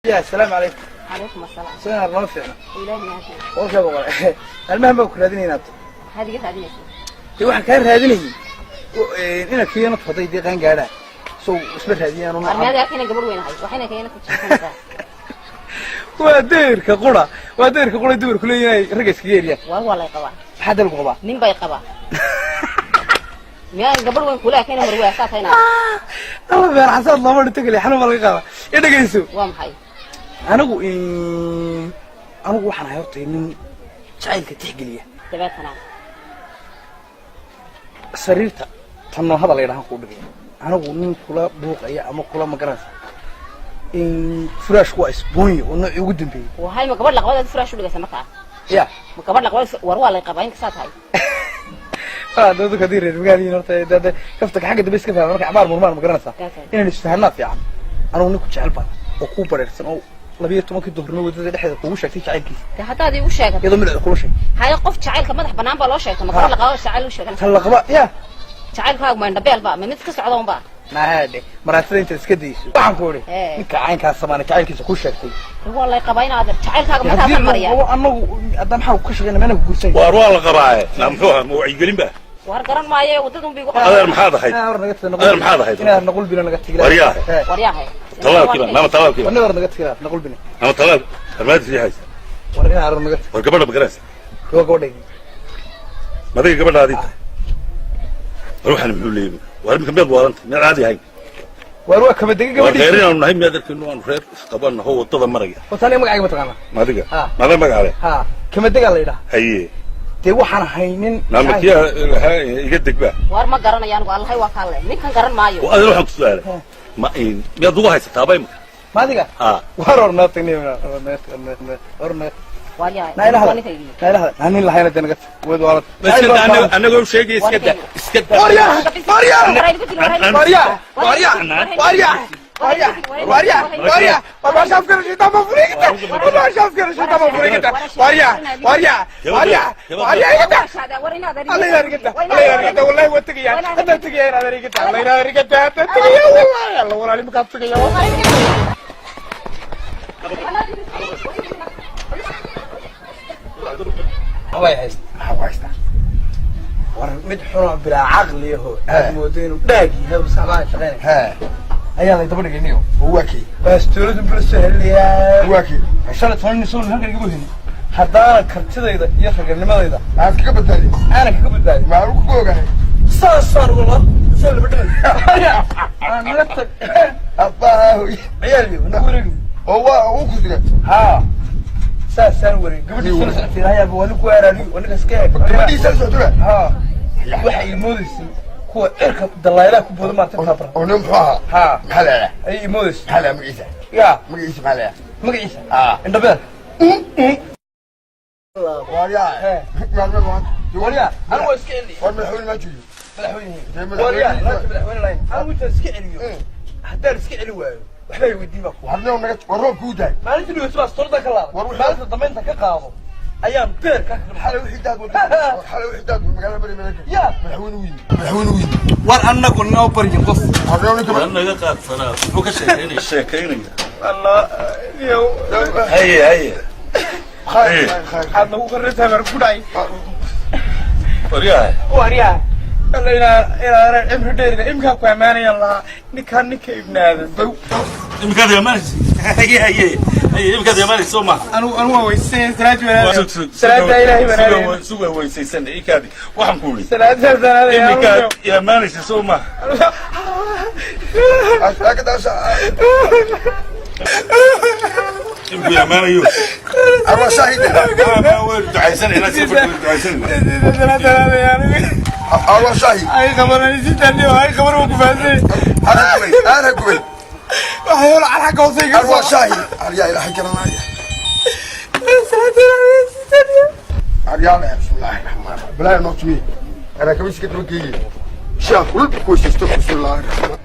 Ya, asalaamu calaykum. Calaykum asalaam. Sidaan lama fiicna. Ilaahi mahadsan. Boqolkiiba boqol. Maalmahan baa ku raadinaynaa. Maxaad iga raadinaysaa? Dee waxaan kaa raadinayay inaad keenad hadday dee qaan gaadhaan sow isma raadiyaan. War miyaad arkayna gabadh weyn ahay, waxayna keena ku jiifanaysaa. Waa deyrka qura, waa deyrka qura dumarku leeyihin ragga iskaga eriyaan. War waa lay qabaa. Maxaa dalku qabaa? Nin bay qabaa. Miyaan gabadh weyn kula arkayna marwaa saa tahayna? Alla, beer xasaad looma dhinto kale, xanuun baa laga qaadaa. I dhegayso. Waa maxay? Anigu waxaan ahay horta nin jacaylka tixgeliya. Dabeetana? Sariirta tanoohada la yidhahan kuu dhigaya. Anigu nin kula buuqaya ama kula magaranaysa furaashku waa isboonyo oo noocii ugu dambeeyey. Wahay, ma gabadh la qabadaad furaash u dhigaysa markaa? Ya. Ma gabadh la qabad? War waa lay qabaa inka saa tahay. Dadka haddii reer magaaliyiin horta dade kaftanka xagga dambe iska fahma marka cabaar murmaan ma garanaysaa. Inaan isfahanaa fiican. Anigu nin ku jecel baan oo kuu bareersan oo 12-kii duhurnimo waddada dhexdeeda kugu sheegtay jacaylkiisa. Dee haddaad iigu sheegato. Iyadoo midcda kula sheegay. Haye, qof jacaylka madax banaan baa loo sheegta? Ma gabadh la qabo jacayl u sheeganaysa? Tan la qaba ya. Jacaylkaagu ma indhabeel ba, ma mid ka socda unba? Nahaadhe, maraatada intaad iska dayso, waxaan ku idhi ninka caynkaas samaana jacaylkiisa kuu sheegtay. Waa lay qabaa inaad jacaylkaaga haddii markaasaan lagu mariyaa. qabo anagu hadda maxaa ka shaqeyna meena ku guursan? Waar waa la qabaaye na muxuu ahaa? Ma wacyigelin ba? War garan maayo, wadadun bi igu. Adeer, maxaad ahayd? War naga tag. Adeer, maxaad ahayd? Inaad naqul bina naga tagi. Waryaahe. Waryaahay. Talaalkiiba nama talaalkiiba. War naga tagi, naqul bina. Nama talaal armaadi riixaysa. War inaad naga tag. War gabadha ma garanaysa? Waa gabadhaydi. Madiga gabadhaadii tahay? War waxaan muxuu leeyahay? War iminka miyaad waarantay? Miyaad caadi ahayn? Waar waa kama dega. War reer gabadhiisa. inaanu nahay miyaad arkayno? Aanu reer isqabanaho waddada maraya. Horta aniga magacayga ma taqaanaa? Madiga? Ha. Mada magaca le? Ha, kama degaa la yidhaha. Haye. Dee waxaan haynin. Naama kiya iga degba. War ma garanayo anigu, allahay waa kaale, ninkan garan maayo. Oo adeer, waxaan ku su'aalay ma in miyaad ugu haysataaba imika? Maadiga? Ha. War war naga tag, war naga. Waryahay. Naa ila waa hadal. ninkaygii. Naa ila hadal, naa nin lahayna dee naga tag weed waalad. Anagoo sheegaya, iska da, iska da. Waryaa, waryaa, waryaa, waryaa, waryaa, waryaa, waryaa, waryaa, war baashaafkana shiitaan baa furigita, war baashaafkana shiitaan baa furigita. Waryaa, waryaa, waryaa, waryaa, igata alla inaad igata, alla inaad igata. Wallahi waa tegaya haddaan tegaya. Inaad igata, alla inaad igata haddaan tegaya. Wallahi alla walaali makaan tegaya. Way hayst, Maxaa ku haystaa? War mid xunoo bilaa caqli aho aad moodo inuu dhaag yahay, maskaxda aan shaqeynay ayaa lay daba dhigay niyo. Oo waa kii? Baastooladu bala soo helinayaa. Waa kii? Shalay toban nin soo halkan igama helin haddaana kartidayda iyo raganimadayda Maxaad kaga badbaadi? Aanan kaga badbaadin. Maxaan ku ogahay? Saasaan uga la soo laba dhimay aan naga tag. Abbaahu. Ciyaal iyo nagu wareegi. Oo waa uu ku diray? Haa, saasaan wareeg. Gabadhiisa la socotay hayaaba waa ninku aaraaliyo, waa ninkaas ka eeg. Gabadhiisa la socotay? Haa, waxay imoodaysa kuwa cirka dalaylaha ku booda maarta taabara. Oo nin muxuu ahaa? Haa. Maxaa la yidhaha? Ayay imoodaysa. Maxaa la yidhaha magaciisa? Ya. Magaciisa maxaa la yidhaha? Magaciisa? Ah. Indhabeel. Waaryaa. Waryaa, anigu waa iska celiya. War madaxweyne ma joogo. Madaxweyne. Dee waryaa madaxweyne. Maanta madaxweyne lahayn, anigu intaan iska celiyo, haddaan iska celi waayo waxbay weydiin baa kuwa. Warneo naga war roob kuu daay. Maalintii dhaweyso baa storada ka laabay. War wixii- Maalinta dambe intaan ka qaado ayaan beer ka. Xalay wixii daad wada. War xalay wixii daad magaalada bari madaxweyne. Ya. Madaxweyne uu yimi. Madaxweyne uu yimi. War annagu noo baryin qof. Warneo ninka Waa naga qaadsanaa, muxuu ka sheekaynaya sheekaynaya? Allah iyo. Haye, haye. Khayr, khayr. Aad nagu qarrintahay baan ku dhacay. Waryahay. Waryaa, alla inaa inaanan cimri dheerina imkaa ku ammaanayan lahaa ninkaan, ninka ibnaada dow. Imikaad imaanaysa? Haye, haye, haye, imikaad imaanaysa soo maaha? Anigu waa weysay salaad wanaag, salaada ilaahay wanaag. Suga, weysaysan ikaadi, waxaan ku yidhi salaada salaada. Imikaad imaanaysa soo maaha? Ashakadaasha. Imku imaanayo. Arwa shaahid. Waa ducaysanayna, si fadhi ducaysanayna. Arwa shaahid. Ay qabanan sitan ay qaban ku faasay. Ana gubay. Ana gubay. Waxay wala xagga hoose iga. Arwa shaahid. Arya ilaahay garanaya. Arya bismillaahi raxmaani raxiim. Balaa noo tumi. Ana kabiska daba geeyay. Shaah kulul ku weysaysto, bismillaahi raxmaan.